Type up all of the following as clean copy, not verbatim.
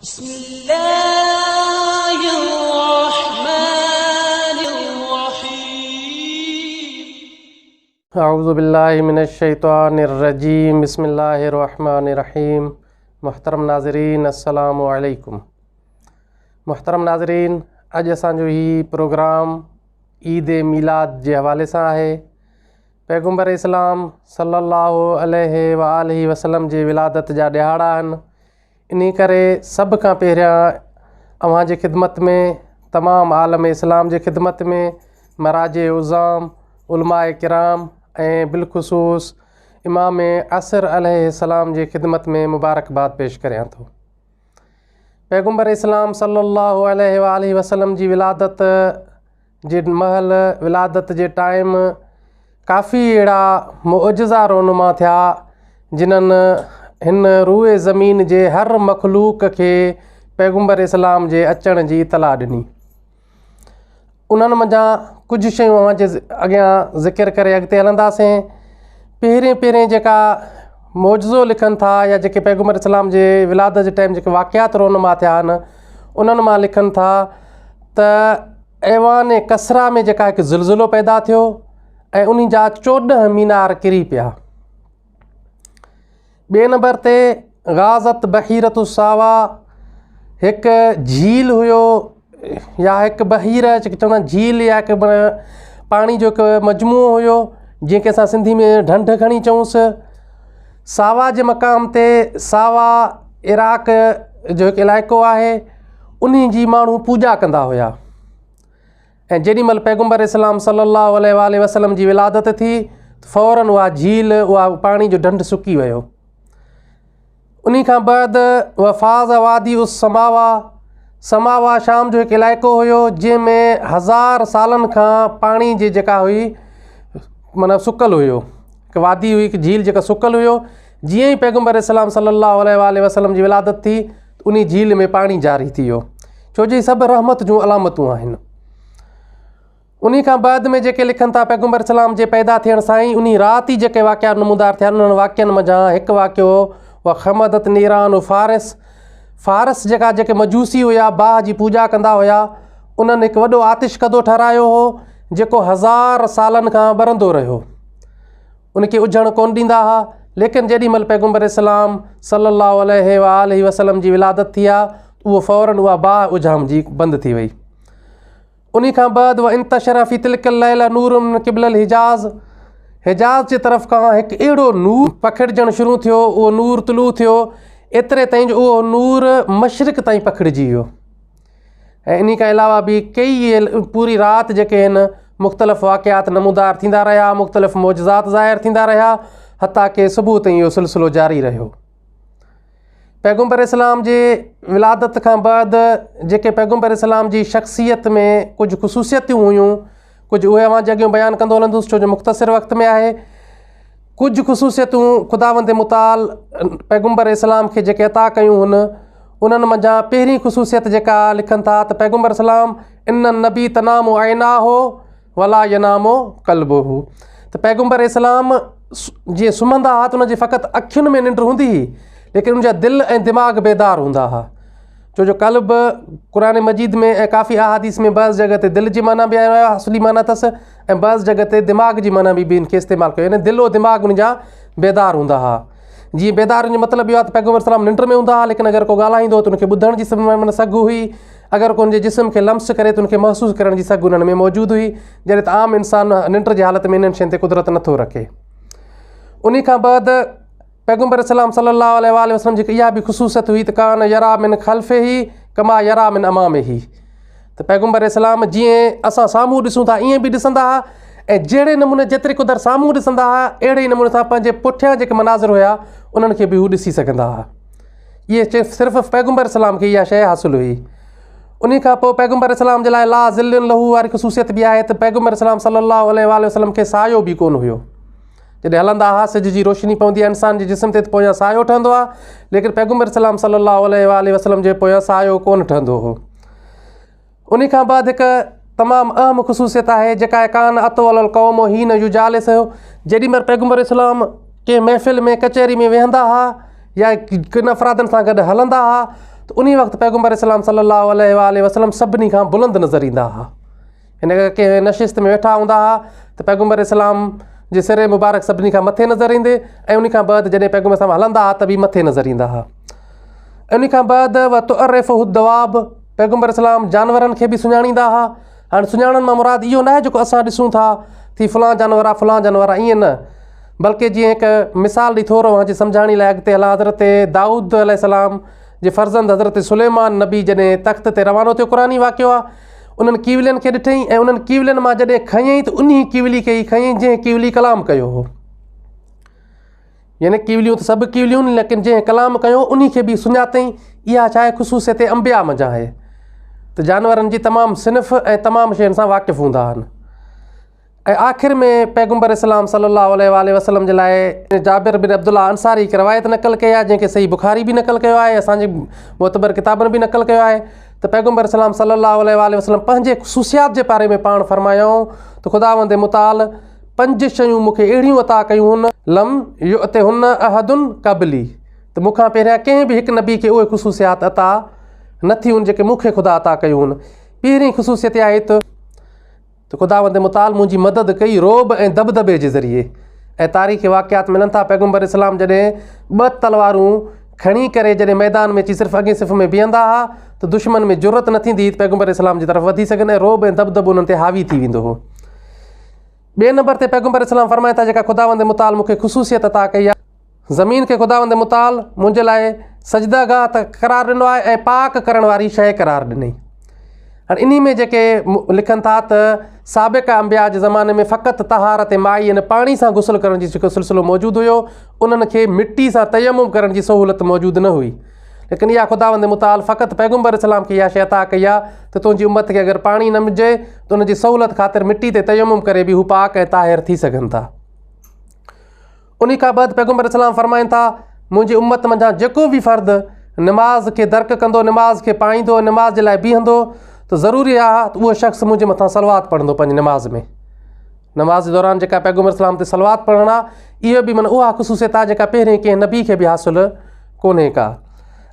بسم الله الرحمن الرحيم. اعوذ بالله من الشيطان الرجيم بسم الله الرحمن الرحيم. محترم ناظرين السلام عليڪم. محترم ناظرين، اڄ اسان جو هي پروگرام عيد ميلاد جي حوالي سان آهي. پيغمبر اسلام صلي الله عليه وآله وسلم جي ولادت جا ڏهاڙا آهن. انهي ڪري سڀ کان پهريان اوهان جي خدمت ۾، تمام عالم اسلام جي خدمت ۾، مراجع عظام، علماء ڪرام ۽ بالخصوص امام عصر عليه السلام جي خدمت ۾ مبارڪباد پيش ڪريان ٿو. پيغمبر اسلام صلي الله عليه وآله وسلم جي ولادت جي مهل، ولادت جي ٽائيم ڪافي اهڙا معجزا رونما ٿيا، جنهن هن روء زمين جي هر مخلوق کي پيغمبر اسلام جي اچڻ جي اطلاع ڏني. انهن منجهان ڪجهه شيون اوهان جي اڳيان ذڪر ڪري اڳتي هلنداسين. پهرين پهرين جيڪا معجزو لکن ٿا يا جيڪي پيغمبر اسلام جي ولادت جي ٽائيم جيڪي واقعات رونما ٿيا آهن، انهن مان لکن ٿا ته ايوان ڪسريٰ ۾ جيڪا هڪ زلزلو پيدا ٿيو ۽ انهي جا 14 مينار ڪري پيا. ٻئي نمبر تي غاضت بحيرة الساوا، هڪ جهيل هيو يا هڪ بحيره جيڪي چوندا آهن جهيل يا هڪ پاڻي جو هڪ مجموعو هيو، جنهن کي اسان سنڌي ۾ ڍنڍ کڻي چئونس. ساوا جي مقام تي، ساوا عراق جو هڪ علائقو آهي، انهي جي ماڻهو پوڄا ڪندا هيا ۽ جيڏي مهل پيغمبر اسلام صلي الله عليه وآله وسلم جي ولادت ٿي ته فوراً اها جهيل، اها پاڻي جو ڍنڍ سڪي ويو. انهي کان بعد وفاض وادي السماوا، سماوا شام جو هڪ علائقو هيو جنهن ۾ 1000 سالن کان پاڻي جي جيڪا هئي معنيٰ سڪل هيو، هڪ وادي هئي، هڪ جهيل جيڪا سڪل هيو. جيئن ئي پيغمبر اسلام صلي الله عليه وآله وسلم جي ولادت ٿي انهي جهيل ۾ پاڻي جاري ٿي ويو، ڇو جو هي سڀ رحمت جون علامتون آهن. انهي کان بعد ۾ جيڪي لکن ٿا پيغمبر اسلام جي پيدا ٿيڻ سان ئي انهي رات ئي جيڪي واقعا نمودار ٿيا، انهن واقعن منجهان هڪ واقعو وخمدت نيران فارس، فارس جيڪا جيڪي مجوسي هيا، باهه جي پوڄا ڪندا هيا، انهن هڪ وڏو آتش ڪدو ٺهرايو هو جيڪو 1000 سالن کان ٻرندو رهيو، ان کي اجهڻ ڪونه ڏيندا ها. ليڪن جيڏي مهل پيغمبر اسلام صلي الله عليه وآله وسلم جي ولادت ٿي آ، اهو فوراً اها باهه اجهامجي بند ٿي وئي. انهي کان بعد وانتشر في تلڪ الليله نور من قبل الحجاز، حجاز جي طرف کان هڪ اهڙو نور پکڙجڻ شروع ٿيو، اهو نور طلوع ٿيو ايتري تائين جو اهو نور مشرق تائين پکڙجي ويو. ۽ انهي کان علاوه به ڪيئي پوري رات جيڪي آهن مختلف واقعات نمودار ٿيندا رهيا، مختلف معجزات ظاهر ٿيندا رهيا، حتيٰ ڪه صبح تائين اهو سلسلو جاري رهيو. پيغمبر اسلام جي ولادت کان بعد جيڪي پيغمبر اسلام جي شخصيت ۾ ڪجهه خصوصيتون هيون، ڪجهه اهي اوهان جي اڳيان بيان ڪندو هلندس، ڇو جو مختصر وقت ۾ آهي. ڪجهه خصوصيتون خداوند متعال پيغمبر اسلام کي جيڪي عطا ڪيون هن، انهن منجهان پهرين خصوصيت جيڪا لکن ٿا ته پيغمبر اسلام ان النبي تنام عيناه ولا ينام قلبه، ته پيغمبر اسلام جيئن سمهندا هئا ته انهن جي فقط اکين ۾ ننڊ هوندي هئي، ليڪن ان جا دل ۽ دماغ بيدار هوندا هئا. ڇو جو قلب قرآن مجيد ۾ ۽ ڪافي احاديث ۾ بعض جڳهه تي دل جي معنيٰ به آيو آهي، اصلي معنيٰ اٿس، ۽ بعض جڳهه تي دماغ جي معنيٰ به ان کي استعمال ڪيو، يعني دل و دماغ ان جا بيدار هوندا هئا. جيئن بيدار ان جو مطلب اهو آهي ته پيغمبر صلي الله عليه وسلم ننڊ ۾ هوندا هئا، ليڪن اگر ڪو ڳالهائيندو هو ته ان کي ٻڌڻ جي سگهه هئي، اگر ڪو ان جي جسم کي لمس ڪري ته ان کي محسوس ڪرڻ جي سگهه انهن ۾ موجود هئي، جڏهن ته عام انسان ننڊ جي حالت ۾ انهن شين تي قدرت نٿو رکي. انهي کان بعد پيغمبر اسلام صلي الله عليه وآله وسلم جي اها به خصوصيت هئي ته ڪان يرا من خلفه ڪما يرا من امامه، ته پيغمبر اسلام جيئن اسان سامهون ڏسون ٿا ائين به ڏسندا هئا، ۽ جهڙي نموني جيتري قدر سامهون ڏسندا هئا اهڙي ئي نموني سان پنهنجي پٺيان جيڪي مناظر هيا انهن کي به هو ڏسي سگهندا هئا. اهي صرف پيغمبر اسلام کي اها شيء حاصل هئي. انهي کان پوء پيغمبر اسلام جي لاء لا ظل له واري خصوصيت به آهي ته پيغمبر اسلام صلي الله عليه وآله وسلم کي سايو به ڪونه هيو. جڏهن هلندا هئا سج جي روشني پوندي آهي انسان جي جسم تي ته پويان سايو ٺهندو آهي، ليڪن پيغمبر اسلام صلي الله عليه وآله وسلم جي پويان سايو ڪونه ٺهندو هو. انهي کان بعد هڪ تمام اهم خصوصيت آهي جيڪا آهي ڪان اطول القوم حين يجالس، جيڏي مهل پيغمبر اسلام ڪنهن محفل ۾ ڪچهري ۾ ويهندا هئا يا ڪن افرادن سان گڏ هلندا هئا ته انهي وقت پيغمبر اسلام صلي الله عليه واٰله وسلم سڀني کان بلند نظر ايندا هئا. هن ڪنهن نشست ۾ ويٺا هوندا هئا ته پيغمبر اسلام جي سر مبارڪ سڀني کان مٿي نظر ايندي ۽ ان کان بعد جڏهن پيغمبر اسلام هلندا هئا ته به مٿي نظر ايندا هئا. ان کان بعد وتعرفه الدواب پيغمبر اسلام جانورن کي به سڃاڻيندا هئا. هاڻي سڃاڻڻ مان مراد اهو ناهي جيڪو اسان ڏسون ٿا ٿي فلان جانور آهي فلان جانور آهي ائين نه بلڪه جيئن هڪ مثال ڏئي ٿورو اوهان جي سمجهاڻي لاء اڳتي هلان حضرت دائود عليه السلام جي فرزند حضرت سليمان نبي جڏهن تخت تي روانو ٿيو قرآني واقعو آهي انهن ڪيولين کي ڏٺئين ۽ انهن ڪيولين مان جڏهن کنيائين ته انهي ڪيولي کي ئي کنيائين جنهن ڪيولي ڪلام ڪيو هو. يعني ڪيوليون ته سڀ ڪيوليون ليڪن جنهن ڪلام ڪيو انهي کي به سڃاتئين. اها ڇا آهي خصوصيت انبياء منجهان آهي ته جانورن جي تمام صنف ۽ تمام شين سان واقف هوندا آهن. ۽ آخر ۾ پيغمبر اسلام صلي الله عليه واٰله وسلم جي لاء جابر بن عبدالله انصاري هڪ روايت نقل ڪئي آهي جنهن کي صحيح بخاري به نقل ڪيو آهي اسان جي معتبر ڪتابن به نقل ڪيو آهي ته پيغمبر اسلام صلي الله عليه واٰله وسلم پنهنجي خصوصيات جي باري ۾ پاڻ فرمايائون ته خداوند متعال پنج شيون مون کي اهڙيون عطا ڪيون هن لم يعطهن احد قبلي ته مون کان پهريان ڪنهن به هڪ نبي کي اهي خصوصيات عطا نه ٿيون آهن جيڪي مون کي خدا عطا ڪيون آهن پهرين خصوصيت آهي ته ته خداوند متعال منهنجي مدد ڪئي رعب ۽ دٻدٻي جي ذريعي ۽ تاريخي واقعات ملن ٿا پيغمبر اسلام جڏهن ٻه تلوارون کڻي ڪري جڏهن ميدان ۾ اچي صرف اڳين صف ۾ بيهندا ها ته دشمن ۾ جرئت نه ٿيندي هئي ته پيغمبر اسلام جي طرف وڌي سگهن ۽ رعب ۽ دٻدٻو انهن تي حاوي ٿي ويندو هو. ٻئي نمبر تي پيغمبر اسلام فرمائن ٿا جيڪا خداوند متعال مون کي خصوصيت عطا ڪئي آهي. زمين کي خداوند متعال منهنجي لاء سجده گاهه ته قرار ڏنو آهي ۽ پاڪ ڪرڻ واري شيء قرار ڏني. هاڻي انهي ۾ جيڪي لکن ٿا ته سابقه انبياء جي زماني ۾ فقط طهارت مائي يعني پاڻي سان غسل ڪرڻ جي جيڪو سلسلو موجود هيو انهن کي مٽي سان تيمم ڪرڻ جي سهولت موجود نه هئي ليڪن اها خداوند متعال فقط پيغمبر اسلام کي اها شيء عطا ڪئي آهي ته تنهنجي امت کي اگر پاڻي نه ملي ته ان جي سهولت خاطر مٽي تي تيمم ڪري به هو پاڪ ۽ طاهر ٿي سگهن ٿا. انهي کان بعد پيغمبر اسلام فرمائن ٿا، منهنجي امت منجهان جيڪو به فرد نماز کي درڪ ڪندو، نماز کي پائيندو ۽ نماز جي لاء بيهندو ته ضروري آهي ته اهو شخص منهنجي مٿان صلوات پڙهندو پنهنجي نماز ۾. نماز جي دوران جيڪا پيغمبر اسلام تي صلوات پڙهڻ آهي اهو به معنيٰ اها خصوصيت آهي جيڪا پهرين ڪنهن نبي کي به حاصل ڪونهي ڪا.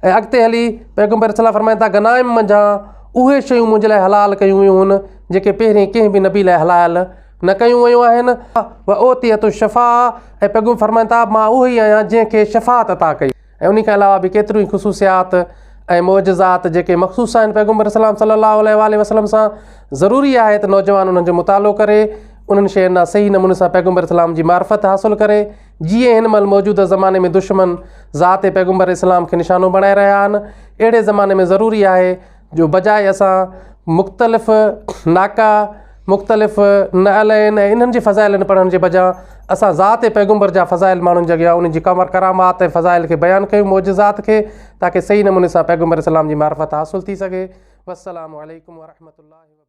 ۽ اڳتي هلي پيغمبر اسلام فرمائن ٿا غنائم منجهان اهي شيون منهنجي لاء حلال ڪيون ويون هن جيڪي پهرين ڪنهن به نبي لاء حلال نه ڪيون ويون آهن، واعطيت الشفاعة ۽ پيغمبر فرمائن ٿا، مان اهو ئي آهيان جنهن کي شفاعت عطا ڪئي. ۽ انهي کان علاوه به ڪيتريون ئي خصوصيات ۽ معجزات جيڪي مخصوص آهن پيغمبر اسلام صلي الله عليه واٰله وسلم سان، ضروري آهي ته نوجوان انهن جو مطالعو ڪري، انهن شين ڏانهن صحيح نموني سان پيغمبر اسلام جي معرفت حاصل ڪري، جيئن هن مهل موجوده زماني ۾ دشمن ذات پيغمبر اسلام کي نشانو بڻائي رهيا آهن، اهڙي زماني ۾ ضروري آهي جو بجاء اسان مختلف ناڪا، مختلف نعلين ۽ انهن جي فضائلن پڙهڻ جي بجاء اسان ذات پيغمبر جا فضائل ماڻهن جي اڳيان انهن جي ڪرامات ۽ فضائل کي بيان ڪيون معجزات کي تاڪه صحيح نموني سان پيغمبر اسلام جي معرفت حاصل ٿي سگهي والسلام عليڪم ورحمة الله.